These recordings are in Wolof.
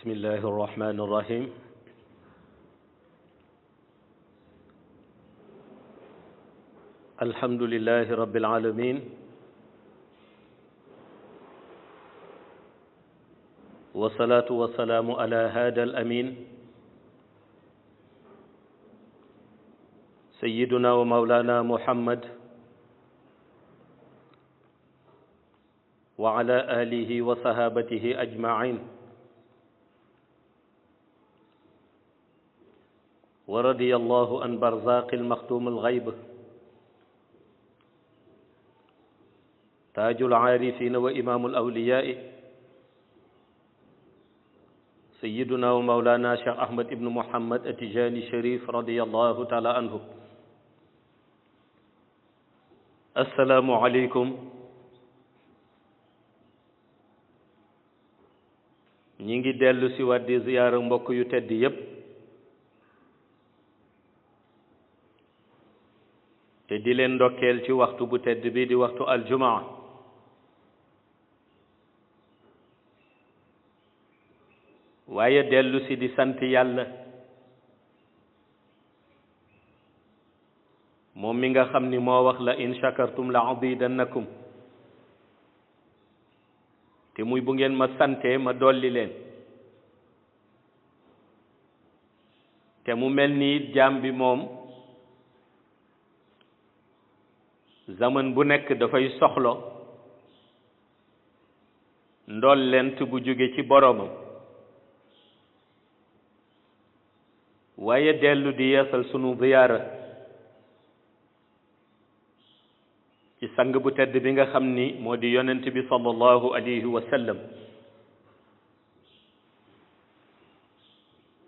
بسم الله الرحمن الرحيم الحمد لله رب العالمين والصلاة والسلام على هذا الأمين سيدنا ومولانا محمد وعلى آله وصحابته أجمعين ورضي الله عن برزاق المختوم الغيب تاج العارفين وإمام الأولياء سيدنا ومولانا شيخ أحمد بن محمد التجاني الشريف رضي الله تعالى عنه. السلام عليكم. ñi ngi dellu si waat di ziyaara mbokk yu tedd yépp te di leen ndokkeel ci waxtu bu tedd bi di waxtu aljumaa waaye dellu si di sant yàlla moom mi nga xam ni moo wax la in shakartum la azidannakum te muy bu ngeen ma sante ma dolli leen te mu mel ni jaam bi moom zaman bu nekk dafay soxlo ndollent bu jóge ci boroomam waaye dellu di yeesal sunu ziyaara ci sang bu tedd bi nga xam ni moo di yonent bi sallallahu alayhi wa sallam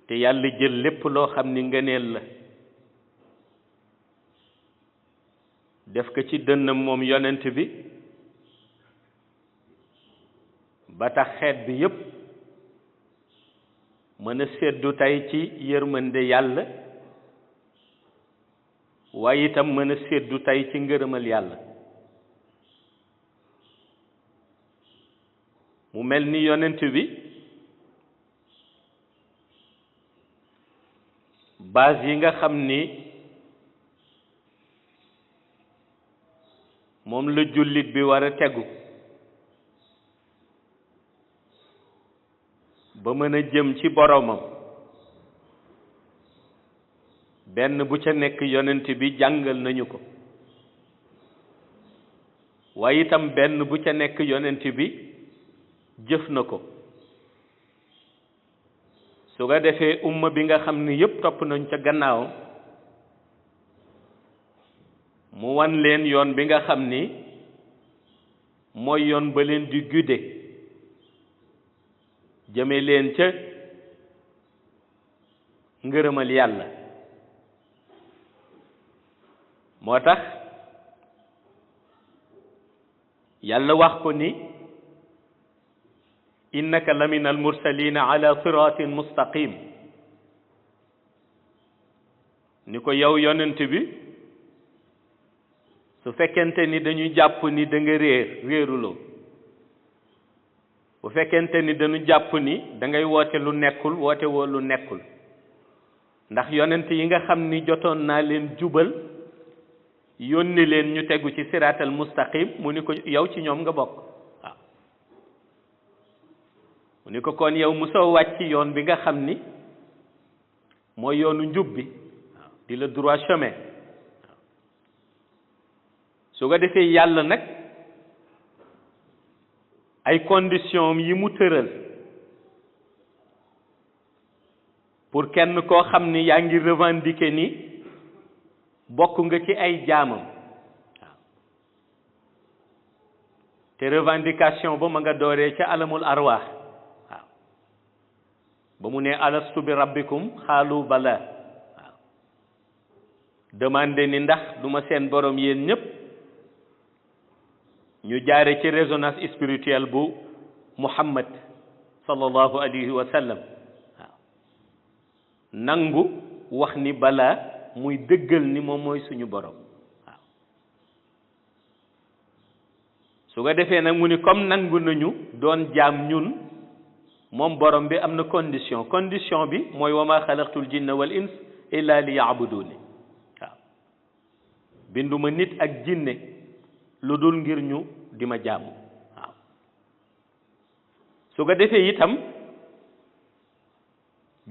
te yàlla jël lépp loo xam ni ngëneel la def ko ci dënnam moom yonent bi ba tax xeet bi yépp mën a seddu tey ci yërmande yàlla waaye itam mën a seddu tey ci ngërëmal yàlla mu mel ni yonent bi base yi nga xam ni moom la jullit bi war a tegu ba mën a jëm ci boroomam benn bu ca nekk yonent bi jàngal nañu ko waaye itam benn bu ca nekk yonent bi jëf na ko su ko defee umma bi nga xam ni yépp topp nañ ca gannaawam mu wan leen yoon bi nga xam ni mooy yoon ba leen di guider jëme leen ca ngërëmal yàlla moo tax yàlla wax ko ni innaka lamina almursalina ala siratin mustaqim ni ko yow yonent bi su fekkente ni dañu jàpp ni da nga réeruloo bu fekkente ni dañu jàpp ni da ngay woote lu nekkul woote woo lu nekkul ndax yonent yi nga xam ni jotoon naa leen jubal yónni leen ñu tegu ci siratal mustaqim mu ni ko yow ci ñoom nga bokk waaw mu ni ko kon yow mosoo wàcc yoon bi nga xam ni mooy yoonu njub bi waaw di la droit chemin su ko defee yàlla nag ay conditions yi mu tëral pour kenn koo xam ni yaa ngi revendiquer ni bokk nga ci ay jaamam waaw te revendication ba ma nga dooree ca alamul arwaax waaw ba mu ne alastu bi rabbikum xaalu bala waaw demandé ni ndax duma seen borom yéen ñépp ñu jaare ci résonance spirituelle bu Muhammad sallallahu alayhi wa sallam waaw nangu wax ni balaa muy dëggal ni moom mooy suñu borom waaw su ko defee nag mu ni comme nangu nañu doon jaam ñun moom borom bi am na condition bi mooy wa ma xalaqtul jinna wal ins illa li yaabuduni waaw binduma nit ak jinne lu dul ngir ñu di ma jaamu waaw su ko defee itam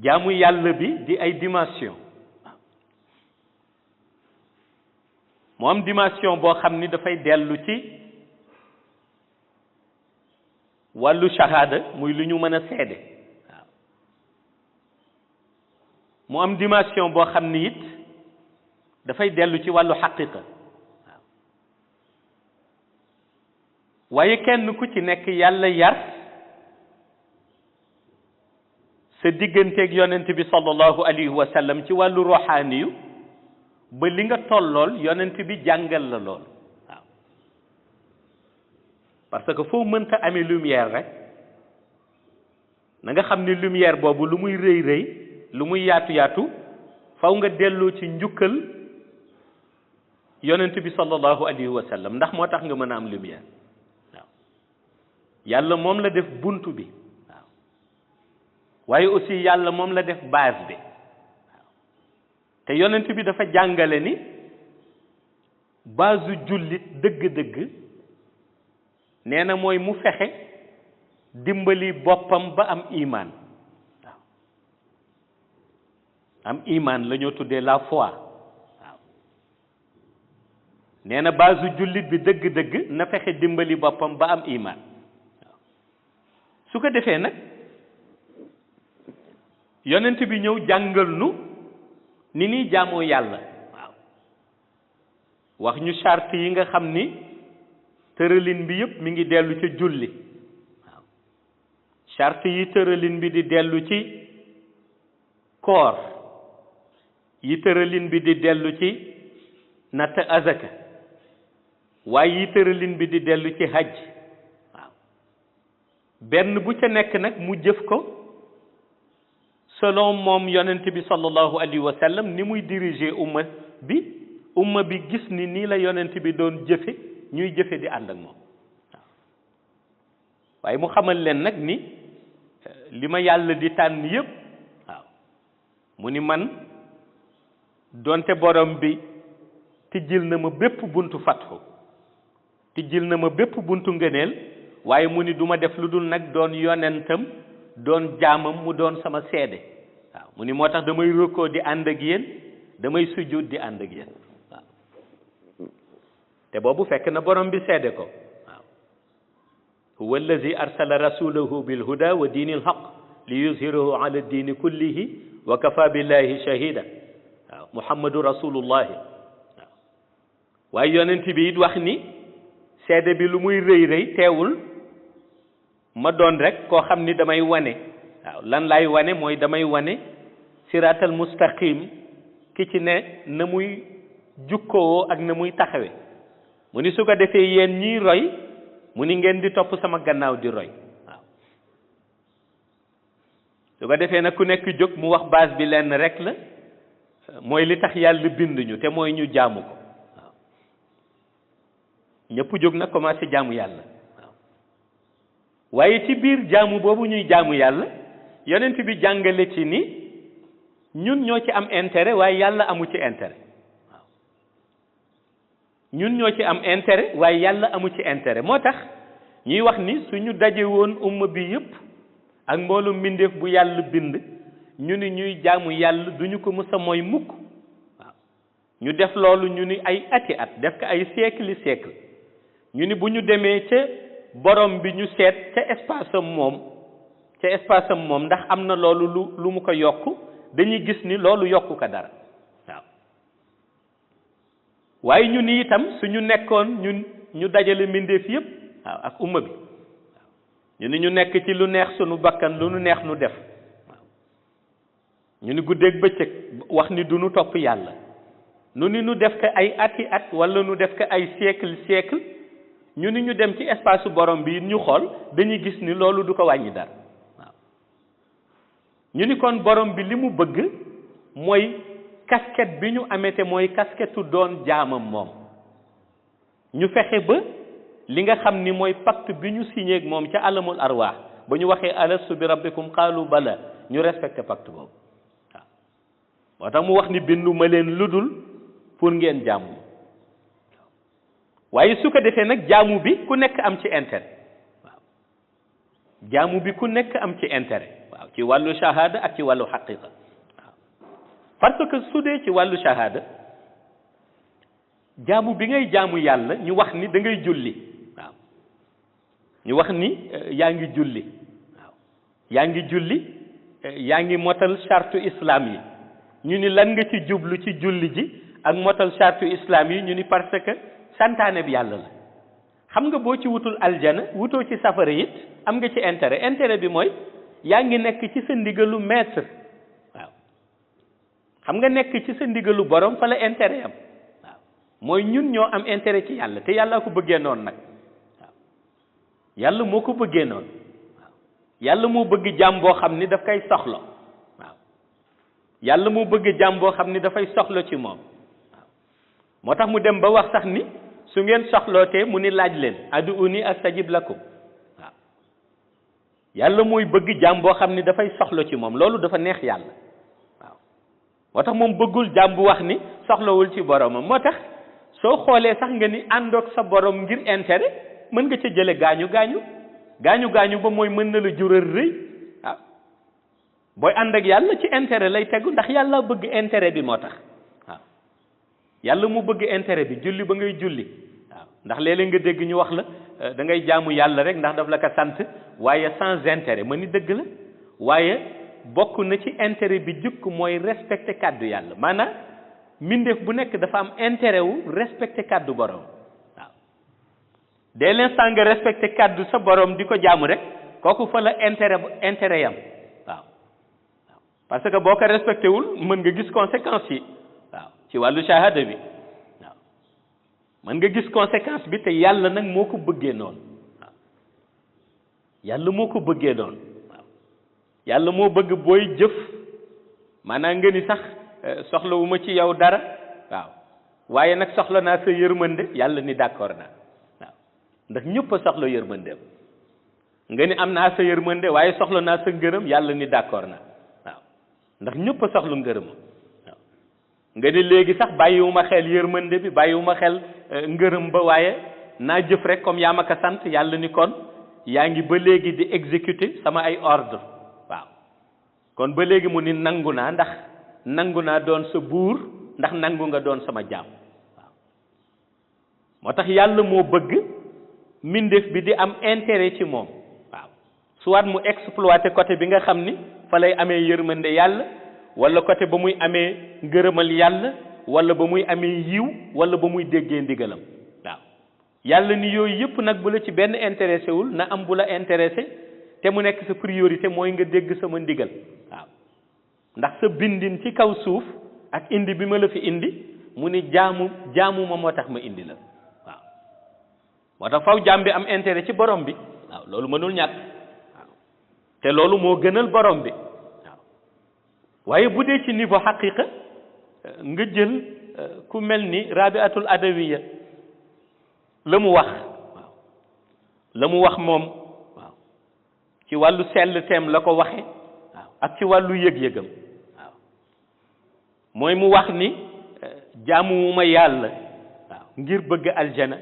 jaamu yàlla bi di ay dimension mu am dimension boo xam ni dafay dellu ci wàllu shahada muy lu ñu mën a seede waaw mu am dimension boo xam ni it dafay dellu ci wàllu xaqiqa waaw waaye kenn ku ci nekk yàlla yar sa digganteeg yonent bi sallallahu alayhi wa sallam ci wàllu ruuxaaniyu ba li nga tollool yonent bi jàngal la lool waaw parce que foo mënta amee lumière rek na nga xam ni lumière boobu lu muy rëy rëy lu muy yaatu yaatu faw nga delloo ci njukkal yonent bi sallallahu alayhi wa sallam ndax moo tax nga mën a am lumière waaw yàlla moom la def buntu bi waaw waaye aussi yàlla moom la def base bi waaw te yonent bi dafa jàngale ni base jullit dëgg-dëgg nee na mooy mu fexe dimbali boppam ba am iman waaw am iman la ñoo tuddee la foi waaw nee na base jullit bi dëgg-dëgg na fexe dimbali boppam ba am iman waaw su ko defee nag yonent bi ñëw jàngal nu ni ñuy jaamoo yàlla waaw wax ñu charte yi nga xam ni tëralin bi yëpp mi ngi dellu ci julli waaw charte yi tëralin bi di dellu ci koor yi tëralin bi di dellu ci natt azaka waaye yi tëralin bi di dellu ci hajj waaw benn bu ca nekk nag mu jëf ko selon moom yonent bi sallallahu alayhi wa sallam ni muy diriger umma bi gis ni nii la yonent bi doon jëfe ñuy jëfe di ànd ak moom waaw waaye mu xamal leen nag ni li ma yàlla di tànn yépp waaw mu ni man donte borom bi tijjil na ma bépp buntu fatxu tijjil na ma bépp buntu ngëneel waaye mu ni du ma def lu dul nag doon yonentam doon jaamam mu doon sama seede waaw mu ni moo tax damay rëkkoo di ànd ak yéen damay sujjóot di ànd ak yéen waaw te boobu fekk na borom bi seede ko waaw huwa allazi arsala rasulahu bil huda wa diinil haqq li yuzhirahu ala diini kullihi wa kafa billahi shahida waaw muhammadu rasulullahi waaw waaye yonent bi it wax ni seede bi lu muy rëy rëy teewul ma doon rek koo xam ni damay wane waaw lan laay wane mooy damay wane siraatal mustaqim ki ci ne na muy jukkoo ak na muy taxawe mu ni su ko defee yéen ñiy roy mu ni ngeen di topp sama gannaaw di roy waaw su ko defee nag ku nekk jóg mu wax base bi lenn rek la mooy li tax yàlla bind ñu te mooy ñu jaamu ko waaw ñëpp jóg nag commencé jaamu yàlla waaye ci biir jaamu boobu ñuy jaamu yàlla yonent bi jàngale ci ni ñun ñoo ci am intérêt waaye yàlla amu ci intérêt waaw ñun ñoo ci am intérêt waaye yàlla amu ci intérêt moo tax ñuy wax ni suñu daje woon umma bi yépp ak mboolum mbindeef bu yàlla bind ñu ni ñuy jaamu yàlla duñu ko mës a mooy mukk waaw ñu def loolu ñu ni ay ati at def ko ay siècle ñu ni bu ñu demee ca borom bi ñu seet ca espace am moom ndax am na loolu lu mu ko yokk dañuy gis ni loolu yokku ko dara waaw waaye ñu ni itam suñu nekkoon ñu dajale mbindeef yépp waaw ak umma bi waaw ñu ni ñu nekk ci lu neex sunu bakkan lu nu neex nu def waaw ñu ni guddeeg bëccëg wax ni du nu topp yàlla nu ni nu def ko ay ati at wala nu def ko ay siècle ñu ni ñu dem ci espace borom bi ñu xool dañuy gis ni loolu du ko wàññi dara waaw ñu ni kon borom bi li mu bëgg mooy casquette bi ñu amee te mooy casquette doon jaamam moom ñu fexe ba li nga xam ni mooy pacte bi ñu signé ak moom ca alamul arwaax ba ñu waxee alastu bi rabbikum qaalu bala ñu respecté pacte boobu waaw moo tax mu wax ni bindu ma leen ludul pour ngeen jaamu waaye su ko defee nag jaamu bi ku nekk am ci intérêt waaw jaamu bi ku nekk am ci intérêt waaw ci wàllu shahada ak ci wàllu xaqiqa waaw parce que su dee ci wàllu shahada jaamu bi ngay jaamu yàlla ñu wax ni da ngay julli waaw ñu wax ni yaa ngi julli waaw yaa ngi julli yaa ngi motal chartu islam yi ñu ni lan nga ci jublu ci julli ji ak motal chartu islam yi ñu ni parce que santaane bi yàlla la xam nga boo ci wutul aljana wutoo ci safara it am nga ci intérêt bi mooy yaa ngi nekk ci sa ndigalu maître waaw xam nga nekk ci sa ndigalu borom fa la intérêt am waaw mooy ñun ñoo am intérêt ci yàlla te yàlla ko bëggee noonu nag waaw yàlla moo ko bëggee noonu waaw yàlla moo bëgg jàmm boo xam ni daf koy soxla waaw yàlla moo bëgg jàmm boo xam ni dafay soxla ci moom waaw moo tax mu dem ba wax sax ni su ngeen soxlootee mu ni laaj leen ad'uuni astajib lakum waaw yàlla mooy bëgg jaam boo xam ni dafay soxla ci moom loolu dafa neex yàlla waaw moo tax moom bëggul jaam bu wax ni soxlawul ci boromam moo tax soo xoolee sax nga ni àndoog sa borom ngir intérêt mën nga ca jële gaañu ba mooy mën na la jural rëy waaw booy ànd ak yàlla ci intérêt lay tegu ndax yàlla bëgg intérêt bi moo tax waaw yàlla mu bëgg intérêt bi julli ba ngay julli waaw ndax léeg-léeg nga dégg ñu wax la da ngay jaamu yàlla rek ndax daf la ko sant waaye sans intérêt ma ni dëgg la waaye bokk na ci intérêt bi jukk mooy respecter kàddu yàlla maanaam mbindeef bu nekk dafa am intérêt wu respecter kàddu borom waaw dès l'instant nga respecter kàddu sa borom di ko jaamu rek kooku fa la intérêt yam waaw parce que boo ko respecté wul mën nga gis conséquences yi waaw ci wàllu shahada bi waaw mën nga gis conséquence bi te yàlla nag moo ko bëggee noonu waaw yàlla moo ko bëggee noonu waaw yàlla moo bëgg booy jëf maanaam nga ni sax soxlawuma ci yow dara waaw waaye nag soxla naa sa yërmande yàlla ni d'accord naa waaw ndax ñëpp a soxla yërmandeem nga ni am naa sa yërmande waaye soxla naa sa ngërëm yàlla ni d'accord naa waaw ndax ñëpp a soxla ngërëm waaw nga ni léegi sax bàyyiwuma xel yërmande bi bàyyiwuma xel ngërëm ba waaye naa jëf rek comme yaa ma ko sant yàlla ni kon yaa ngi ba léegi di exécuter sama ay ordre waaw kon ba léegi mu ni nangu naa ndax nangu naa doon sa buur ndax nangu nga doon sama jaam waaw moo tax yàlla moo bëgg mbindeef bi di am intérêt ci moom waaw soit mu exploiter côté bi nga xam ni fa lay amee yërmande yàlla wala côté ba muy amee ngërëmal yàlla wala ba muy amee yiw wala ba muy déggee ndigalam waaw yàlla ni yooyu yëpp nag bu la ci benn intéressé wul na am bu la intéressé te mu nekk sa priorité mooy nga dégg sama ndigal waaw ndax sa bindin ci kaw suuf ak indi bi ma la fi indi mu ni jaamu ma moo tax ma indi la waaw moo tax faw jaam bi am intérêt ci borom bi waaw loolu mënul ñàkk waaw te loolu moo gënal borom bi waaw waaye bu dee ci niveau xaqiqa nga jël ku mel ni rabiatul adawiya la mu wax waaw la mu wax moom waaw ci wàllu sell teem la ko waxe waaw ak ci wàllu yëg-yëgam waaw mooy mu wax ni jaamuwuma yàlla waaw ngir bëgg aljana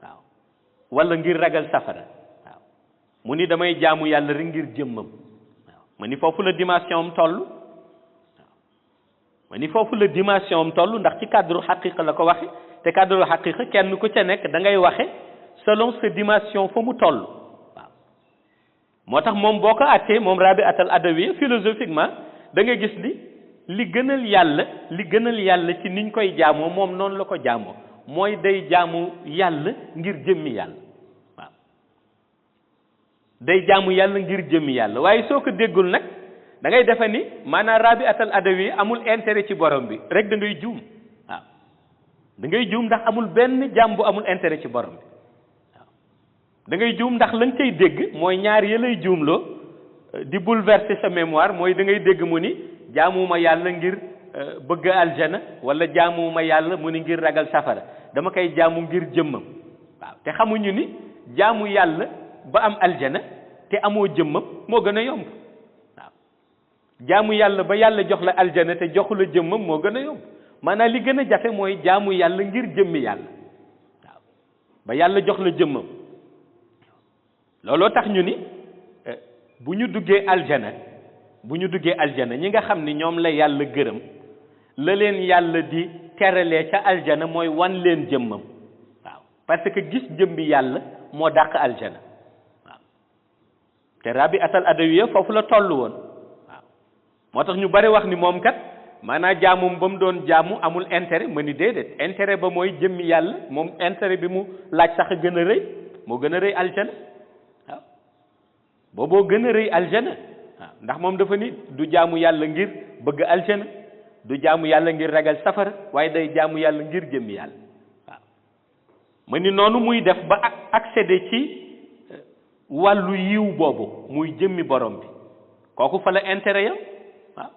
waaw wala ngir ragal safara waaw mu ni damay jaamu yàlla rek ngir jëmmam waaw ma ni foofu la dimension am toll waaw ma ni foofu la dimension am toll ndax ci cadre xaqiqa la ko waxe te cadre xaqiqa kenn ku ca nekk da ngay waxe selon sa dimension fa mu toll waaw moo tax moom boo ko attee moom rabiatul adawiya philosophiquement da nga gis ni li gënal yàlla ci niñ koy jaamoo moom noonu la ko jaamoo mooy day jaamu yàlla ngir jëmmi yàlla waaw day jaamu yàlla ngir jëmmi yàlla waaye soo ko déggul nag da ngay defe ni maanaam rabiatul adawiya amul intérêt ci borom bi rek da ngay juum waaw da ngay juum ndax amul benn jaam bu amul intérêt ci borom bi waaw da ngay juum ndax lañ cay dégg mooy ñaar ya lay juumloo di bouleverser sa mémoire mooy da ngay dégg mu ni jaamuma yàlla ngir bëgg aljana wala jaamuma yàlla mu ni ngir ragal safara dama koy jaamu ngir jëmmam waaw te xamuñu ni jaamu yàlla ba am aljana te amoo jëmmam moo gën a yomb waaw jaamu yàlla ba yàlla jox la aljana te joxu la jëmmam moo gën a yomb maanaam li gën a jafe mooy jaamu yàlla ngir jëmmi yàlla waaw ba yàlla jox la jëmmam looloo tax ñu ni bu ñu duggee aljana ñi nga xam ni ñoom la yàlla gërëm la leen yàlla di teralee ca aljana mooy wan leen jëmmam waaw parce que gis jëmmi yàlla moo dàq aljana waaw te rabi atal adawiya foofu la toll woon waaw moo tax ñu bari wax ni moom kat maanaam jaamum ba mu doon jaamu amul intérêt ma ni déedéet intérêt ba mooy jëmmi yàlla moom intérêt bi mu laaj sax a gën a rëy moo gën a rëy aljana waaw booboo gën a rëy aljana waaw ndax moom dafa ni du jaamu yàlla ngir bëgg aljana du jaamu yàlla ngir ragal safara waaye day jaamu yàlla ngir jëmmi yàlla waaw ma ni noonu muy def ba accéder ci wàllu yiw boobu muy jëmmi borom bi kooku fa la intérêt yow waaw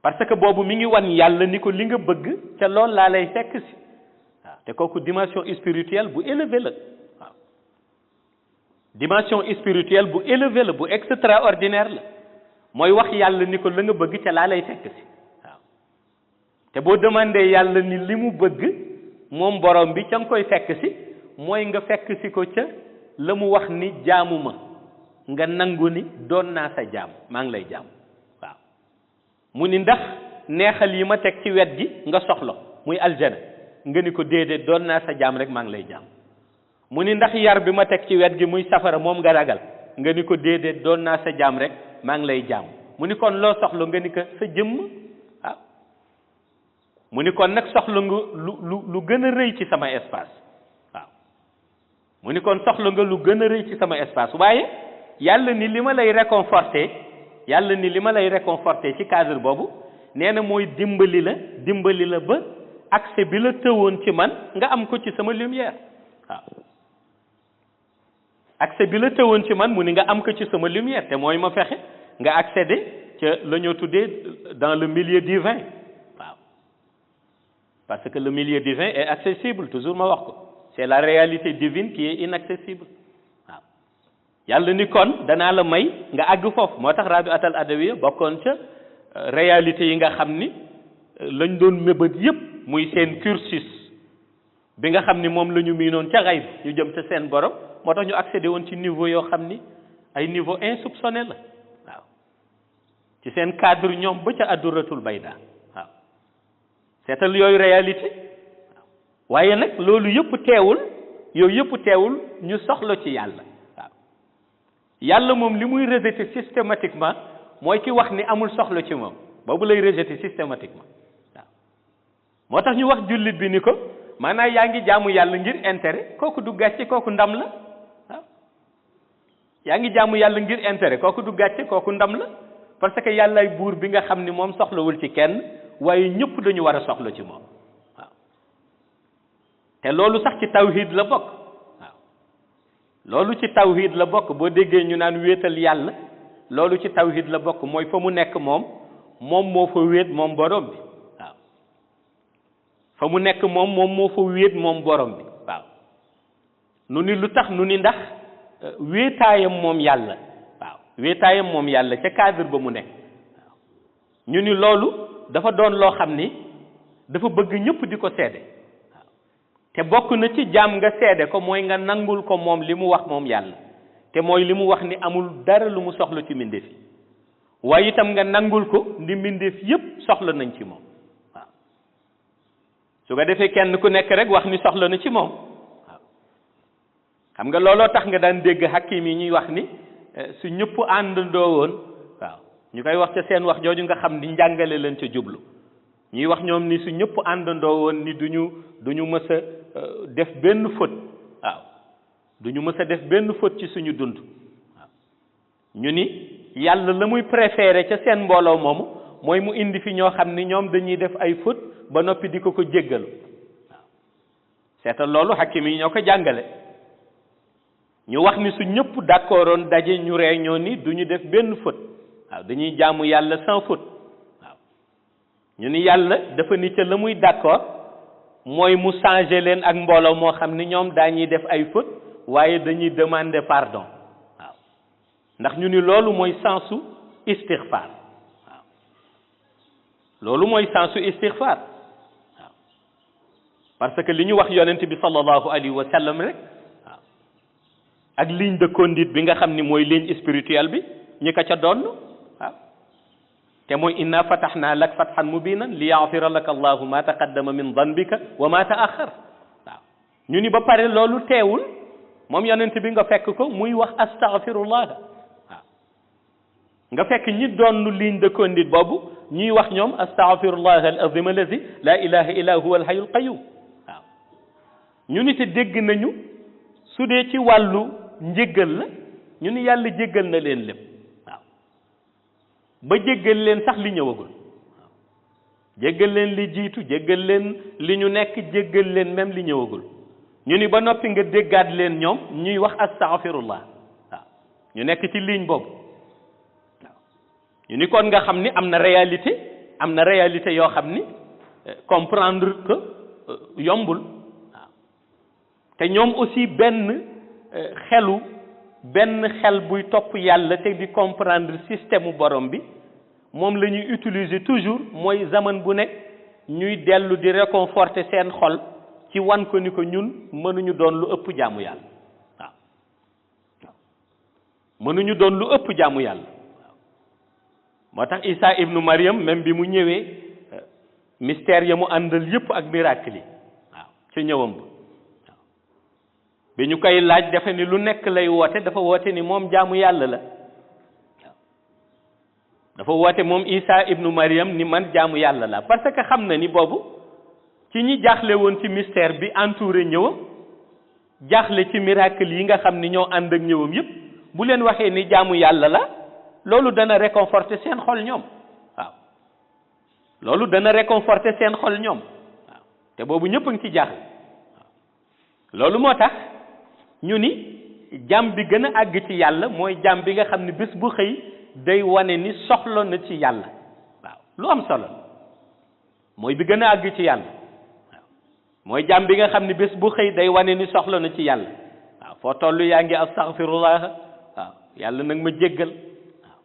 parce que boobu mi ngi wan yàlla ni ko li nga bëgg ca loolu laa lay fekk si waaw te kooku dimension spirituelle bu élevée la waaw dimension spirituelle bu élevée la bu extraordinaire la mooy wax yàlla ni ko la nga bëgg ca laa lay fekk si waaw te boo demandé yàlla ni li mu bëgg moom borom bi ca nga koy fekk si mooy nga fekk si ko ca la mu wax ni jaamu ma nga nangu ni doon naa sa jaam maa ngi lay jaam waaw mu ni ndax neexal yi ma teg ci wet gi nga soxla muy aljana nga ni ko déedéet doon naa sa jaam rek maa ngi lay jaam mu ni ndax yar bi ma teg ci wet gi muy safara moom nga ragal nga ni ko déedéet doon naa sa jaam rek maa ngi lay jaam mu ni kon loo soxla nga ni ko sa jëmm waaw mu ni kon nag soxla nga lu gën a rëy ci sama espace waaw mu ni kon soxla nga lu gën a rëy ci sama espace waaye yàlla ni li ma lay réconforter ci cadre boobu nee na mooy dimbali la ba accès bi la tëwoon ci man nga am ko ci sama lumière waaw accès bi la tëwoon ci man mu ni nga am ko ci sama lumière te mooy ma fexe nga accéder ca la ñoo tuddee dans le milieu divin waaw parce que le milieu divin est accessible toujours ma wax ko c'est la réalité divine qui est inaccessible waaw yàlla ni kon danaa la may nga àgg foofu moo tax rabi atal adawiya bokkoon ca réalité yi nga xam ni lañ doon mébét yépp muy seen cursus bi nga xam ni moom la ñu miinoon ca xayb ñu jëm ca seen borom moo tax ñu accédé woon ci niveau yoo xam ni ay niveau insoupçonné la waaw ci seen cadre ñoom ba ca adduratul bayda waaw seetal yooyu réalité waaw waaye nag loolu yëpp teewul ñu soxla ci yàlla waaw yàlla moom li muy rejeté systématiquement mooy ki wax ni amul soxla ci moom boobu lay rejeté systématiquement waaw moo tax ñu wax jullit bi ni ko maanaam yaa ngi jaamu yàlla ngir intérêt kooku du gàcce kooku ndam la waaw yaa ngi jaamu yàlla ngir intérêt kooku du gàcce kooku ndam la parce que yàllaay buur bi nga xam ni moom soxlawul ci kenn waaye ñëpp dañu war a soxla ci moom waaw te loolu sax ci tawhid la bokk waaw loolu ci tawhid la bokk boo déggee ñu naan wéetal yàlla loolu ci tawhid la bokk mooy fa mu nekk moom moo fa wéet moom borom bi waaw fa mu nekk moom moo fa wéet moom borom bi waaw nu ni lu tax nu ni ndax wéetaayam moom yàlla waaw wéetaayam moom yàlla ca cadre ba mu nekk waaw ñu ni loolu dafa doon loo xam ni dafa bëgg ñëpp di ko seede waaw te bokk na ci jaam nga seede ko mooy nga nangul ko moom li mu wax moom yàlla te mooy li mu wax ni amul dara lu mu soxla ci mbindeef yi waaye itam nga nangul ko ndi mbindeef yépp soxla nañ ci moom waaw su ko defee kenn ku nekk rek wax ni soxla na ci moom waaw xam nga looloo tax nga daan dégg hakim yi ñuy wax ni su ñëpp àndandoo woon waaw ñu koy wax ca seen wax jooju nga xam ni njàngale leen ca jublu ñuy wax ñoom ni su ñëpp àndandoo woon ni duñu mës a def benn faute waaw duñu mës a def benn faute ci suñu dund waaw ñu ni yàlla la muy préféré ca seen mbooloo moomu mooy mu indi fi ñoo xam ni ñoom dañuy def ay faute ba noppi di ko jéggalu waaw seetal loolu hakim yi ñoo ko jàngale ñu wax ni su ñëpp d'accordoon daje ñu réunion ni duñu def benn faute waaw dañuy jaamu yàlla sans faute waaw ñu ni yàlla dafa ni ca la muy d'accord mooy mu changer leen ak mbooloo moo xam ni ñoom daañuy def ay faute waaye dañuy demander pardon waaw ndax ñu ni loolu mooy sensu istighfar waaw loolu mooy sensu istighfar waaw parce que li ñu wax yonent bi sallallahu alayhi wa sallam rek waaw ak ligne de conduite bi nga xam ni mooy ligne spirituelle bi ñi ko ca doon waaw te mooy inna fatahna lak fathan mubinan li yaghfira laka allahu ma taqaddama min dhanbika wa ma ta'akhkhar waaw ñu ni ba pare loolu teewul moom yonent bi nga fekk ko muy wax astaghfirullah waaw nga fekk ñi doon ligne de conduite boobu ñuy wax ñoom astaghfirullah al azim allazi la ilaha illa huwa al hayyul qayyum waaw ñu ni te dégg nañu su dee ci wàllu njéggal la ñu ni yàlla jéggal na leen lépp waaw ba jéggal leen sax li ñëwagul waaw jéggal leen li jiitu jéggal leen li ñu nekk jéggal leen même li ñëwagul ñu ni ba noppi nga déggaat leen ñoom ñuy wax astaghfirullah waaw ñu nekk ci ligne boobu waaw ñu ni kon nga xam ni am na réalité yoo xam ni comprendre que yombul waaw te ñoom aussi benn xel buy topp yàlla te di comprendre système u borom bi moom la ñuy utiliser toujours mooy zaman bu nekk ñuy dellu di réconforter seen xol ci wan ko ni ko ñun mënuñu doon lu ëpp jaamu yàlla waaw mënuñu doon lu ëpp jaamu yàlla waaw moo tax Isa ibnu Maryam même bi mu ñëwee mystère ya mu àndal yëpp ak miracle yi waaw ca ñëwam ba waaw bi ñu koy laaj dafa ni lu nekk lay woote dafa woote ni moom jaamu yàlla la waaw dafa woote moom Isa ibnu Maryam ni man jaamu yàlla la parce que xam na ni boobu ci ñi jaaxle woon ci mystère bi entouré ñëwam jaaxle ci miracle yi nga xam ni ñoo ànd ak ñëwam yëpp bu leen waxee ni jaamu yàlla la loolu dana réconforter seen xol ñoom waaw loolu dana réconforter seen xol ñoom waaw te boobu ñëpp a ngi ci jaaxle waaw loolu moo tax ñu ni jaam bi gën a àgg ci yàlla mooy jaam bi nga xam ni bés bu xëy day wane ni soxla na ci yàlla waaw lu am solo mooy bi gën a àgg ci yàlla mooy jaam bi nga xam ni bés bu xëy day wane ni soxla na ci yàlla waaw foo toll yaa ngi astaghfirullah waaw yàlla nag ma jéggal waaw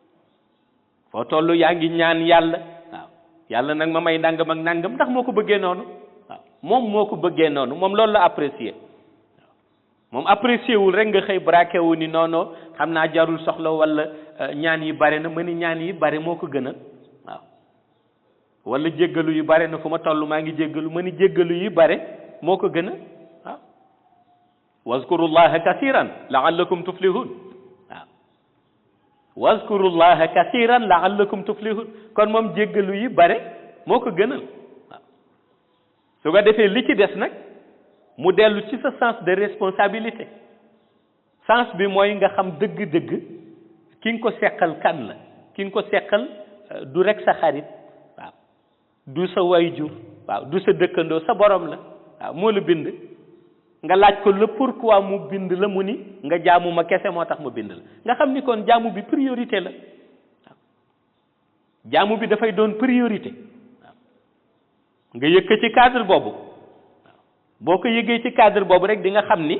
foo toll yaa ngi ñaan yàlla waaw yàlla nag ma may nangam ak nangam ndax moo ko bëggee noonu waaw moom moo ko bëggee noonu moom loolu la apprécier waaw moom apprécier wul rek nga xëy braqué wu ni noonu xam naa jarul soxla wala ñaan yi bare na ma ni ñaan yi bare moo ko gën a waaw wala jéggalu yu bare na fu ma toll maa ngi jéggalu ma ni jéggalu yu bare moo ko gën a waaw wazkurullaha kasiran la'allakum tuflihun waaw wazkurullaha kasiran la'allakum tuflihun kon moom jéggalu yi bare moo ko gënal waaw su ko defee li ci des nag mu dellu ci sa sens de responsabilité sens bi mooy nga xam dëgg-dëgg ki nga ko seqal kan la ki nga ko seqal du rek sa xarit waaw du sa wayjur waaw du sa dëkkandoo sa borom la waaw moo la bind nga laaj ko le pourquoi mu bind la mu ni nga jaamu ma kese moo tax mu bind la nga xam ni kon jaamu bi priorité la waaw jaamu bi dafay doon priorité waaw nga yëg ko ci cadre boobu waaw boo ko yëgee ci cadre boobu rek di nga xam ni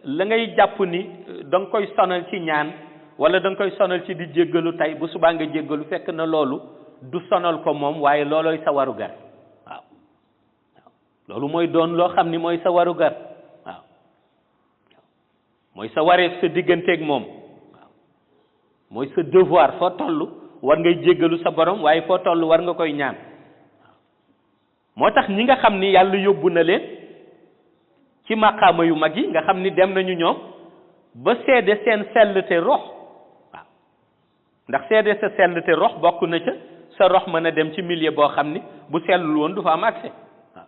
la ngay jàpp ni da nga koy sonal ci ñaan wala da nga koy sonal ci di jéggalu tey bu subaa nga jéggalu fekk na loolu du sonal ko moom waaye loolooy sa warugar waaw waaw loolu mooy doon loo xam ni mooy sa warugar waaw mooy sa wareef sa digganteeg moom waaw mooy sa devoir foo toll war ngay jéggalu sa borom waaye foo toll war nga koy ñaan waaw moo tax ñi nga xam ni yàlla yóbbu na leen ci maqaama yu mag yi nga xam ni dem nañu ñoom ba seede seen sellte rox waaw ndax seede sa sellte rox bokk na ca sa rox mën a dem ci milieu boo xam ni bu sellul woon du fa am accès waaw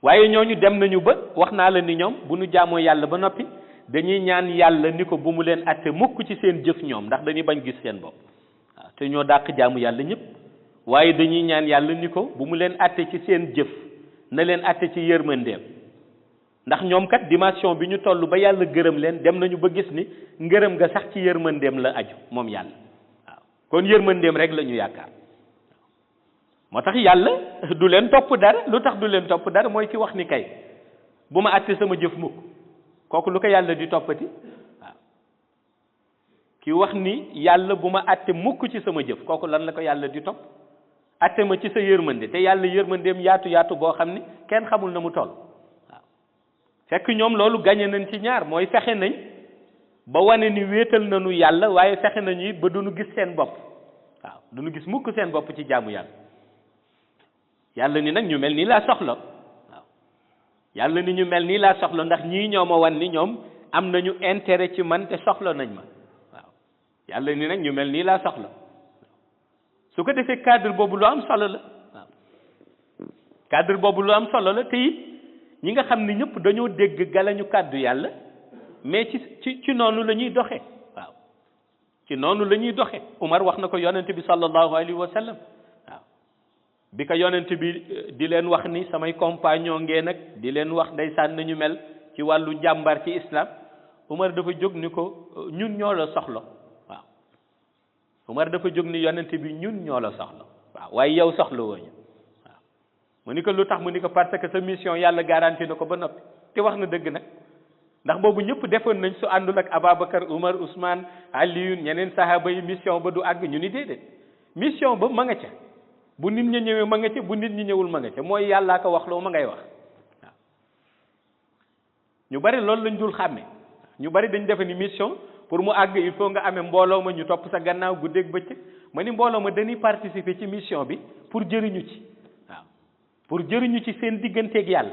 waaye ñooñu dem nañu ba wax naa la ni ñoom bu ñu jaamoo yàlla ba noppi dañuy ñaan yàlla ni ko bu mu leen atte mukk ci seen jëf ñoom ndax dañuy bañ gis seen bopp waaw te ñoo dàq jaamu yàlla ñëpp waaye dañuy ñaan yàlla ni ko bu mu leen atte ci seen jëf na leen atte ci yërmandeem ndax ñoom kat dimension bi ñu toll ba yàlla gërëm leen dem nañu ba gis ni ngërëm nga sax ci yërmandeem la aju moom yàlla waaw kon yërmandeem rek la ñu yaakaar moo tax yàlla du leen topp dara lu tax du leen topp dara mooy ki wax ni kay bu ma àtte sama jëf mukk kooku lu ko yàlla di toppati waaw ki wax ni yàlla bu ma atte mukk ci sama jëf kooku lan la ko yàlla di topp atte ma ci sa yërmande te yàlla yërmandeem yaatu yaatu boo xam ni kenn xamul na mu toll waaw fekk ñoom loolu gañe nañ ci ñaar mooy fexe nañ ba wane ni wéetal nañu yàlla waaye fexe nañu it ba duñu gis seen bopp waaw duñu gis mukk seen bopp ci jaamu yàlla yàlla ni nag ñu mel nii laa soxla waaw yàlla ni ñu mel nii laa soxla ndax ñii ñoo ma wan ni ñoom am nañu intérêt ci man te soxla nañ ma waaw yàlla ni nag ñu mel nii laa soxla su ko defee cadre boobu lu am solo la waaw cadre boobu lu am solo la te it ñi nga xam ni ñëpp dañoo dégg galañu kàddu yàlla mais ci noonu la ñuy doxe waaw ci noonu la ñuy doxe Umar wax na ko yonent bi sallallahu alayhi wa sallam waaw bi ko yonent bi di leen wax ni samay compagnon ngeen nag di leen wax ndeysaan nañu mel ci wàllu jàmbar ci islam Umar dafa jóg ni ko ñun ñoo la soxla waaw Umar dafa jóg ni yonent bi ñun ñoo la soxla waaw waaye yow soxla wooñu waaw mu ni ko lu tax mu ni ko parce que sa mission yàlla garanti na ko ba noppi te wax na dëgg nag ndax boobu ñëpp defoon nañ su àndul ak Ababacar Umar Ousmane Aliyun ñeneen sahaba yi mission ba du àgg ñu ni déedéet mission ba ma nga ca bu nit ñi ñëwee ma nga ca bu nit ñi ñëwul ma nga ca mooy yàllaa ko wax loo ma ngay wax waaw ñu bari loolu lañ dul xàmme ñu bari dañ defe ni mission pour mu àgg il faut nga amee mbooloo ma ñu topp sa gannaaw guddeeg bëccëg ma ni mbooloo ma dañuy participer ci mission bi pour jëriñu ci waaw pour jëriñu ci seen digganteeg yàlla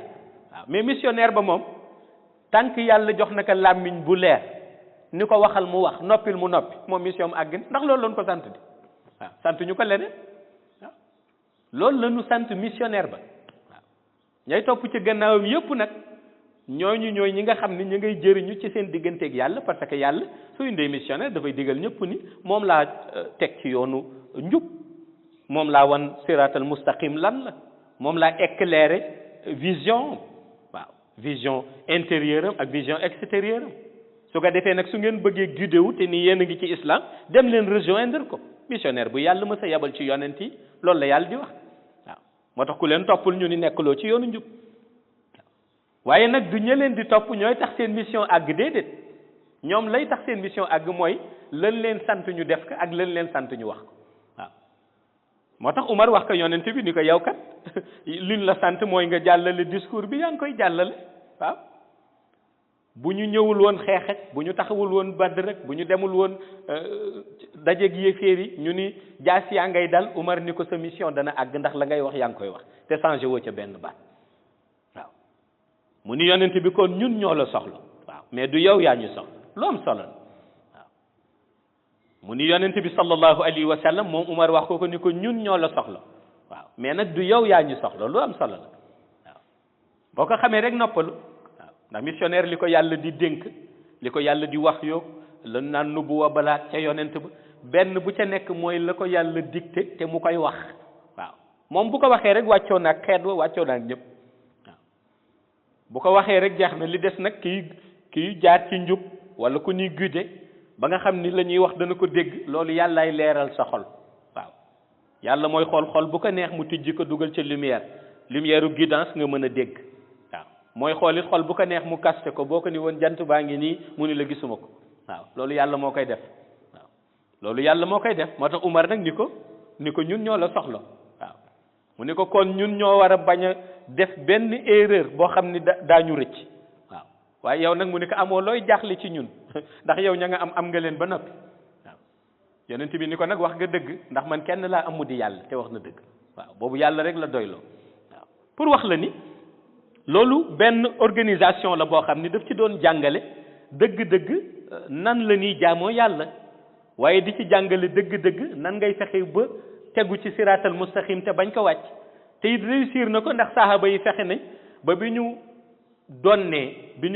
waaw mais missionnaire ba moom tànk yàlla jox na ko làmmiñ bu leer ni ko waxal mu wax noppil mu noppi moom mission am àgg ndax loolu lañ ko sant di waaw sant ñu ko leneen waaw loolu la ñu sant missionnaire ba waaw ñay topp ci gannaawam yépp nag ñooñu ñooy ñi nga xam ni ñu ngay jëriñu ci seen digganteeg yàlla parce que yàlla su indee missionnaire dafay digal ñëpp ni moom laa teg ci yoonu njub moom laa wan siratal mustaqim lan la moom laa éclairer vision waaw vision intérieure am ak vision extérieure am su ko defee nag su ngeen bëggee guidé wu te ni yéen a ngi ci islam dem leen rejoindre ko missionnaire bu yàlla mës a yabal ci yonent yi loolu la yàlla di wax waaw moo tax ku leen toppul ñu ni nekkuloo ci yoonu njub waaye nag du ña leen di topp ñooy tax seen mission àgg déedéet ñoom lay tax seen mission àgg mooy lan leen sant ñu def ko ak lan leen sant ñu wax ko waaw moo tax Umar wax ko yonent bi ni ko yow kat liñ la sant mooy nga jàllale discours bi yaa ngi koy jàllale waaw bu ñu ñëwul woon xeex ak bu ñu taxawul woon Badr rek bu ñu demul woon dajeeg yéeféer yi ñu ni jaas yaa ngay dal Umar ni ko sa mission dana àgg ndax la ngay wax yaa ngi koy wax te changé woo ca benn baat waaw mu ni yonent bi kon ñun ñoo la soxla waaw mais du yow yaa ñu soxla lu am solo la waaw mu ni yonent bi sallallahu alayhi wa sallam moom Umar wax ko ni ko ñun ñoo la soxla waaw mais nag du yow yaa ñu soxla lu am solo la waaw boo ko xamee rek noppalu waaw ndax missionnaire li ko yàlla di dénk li ko yàlla di wax yoo la naan nubuwa balaa ca yonent ba benn bu ca nekk mooy la ko yàlla dicté te mu koy wax waaw moom bu ko waxee rek wàccoo naag xeet wa wàccoo naag ñëpp waaw bu ko waxee rek jeex na li des nag kii jaar ci njub wala ku ñuy guidé ba nga xam ni la ñuy wax dana ko dégg loolu yàllaay leeral sa xol waaw yàlla mooy xol bu ko neex mu tijji ko dugal ca lumière u guidance nga mën a dégg waaw mooy xoolit xol bu ko neex mu kaste ko boo ko ni woon jant baa ngi nii mu ni la gisuma ko waaw loolu yàlla moo koy def waaw loolu yàlla moo koy def moo tax Umar nag ni ko ñun ñoo la soxla waaw mu ni ko kon ñun ñoo war a bañ a def benn erreur boo xam ni daañu rëcc waaw waaye yow nag mu ni ko amoo looy jaaxle ci ñun ndax yow ña nga am nga leen ba noppi waaw yonent bi ni ko nag wax nga dëgg ndax man kenn laa amu di yàlla te wax na dëgg waaw boobu yàlla rek la doyloo waaw pour wax la ni loolu benn organisation la boo xam ni daf ci doon jàngale dëgg-dëgg nan la ñuy jaamoo yàlla waaye di ci jàngale dëgg-dëgg nan ngay fexe ba tegu ci siraatal mustaqim te bañ ko wàcc te it réussir na ko ndax saahaba yi fexe nañ ba bi ñu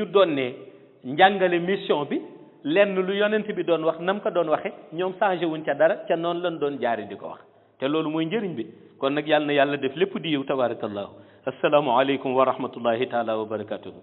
donnee njàngale mission bi lenn lu yonent bi doon wax nam ko doon waxe ñoom changé wuñ ca dara ca noonu lañ doon jaari di ko wax te loolu mooy njëriñ bi kon nag yàlla na yàlla def lépp di yiw tabarakallahu assalaamu aleykum wa rahmatullahi taala wa barakatuhu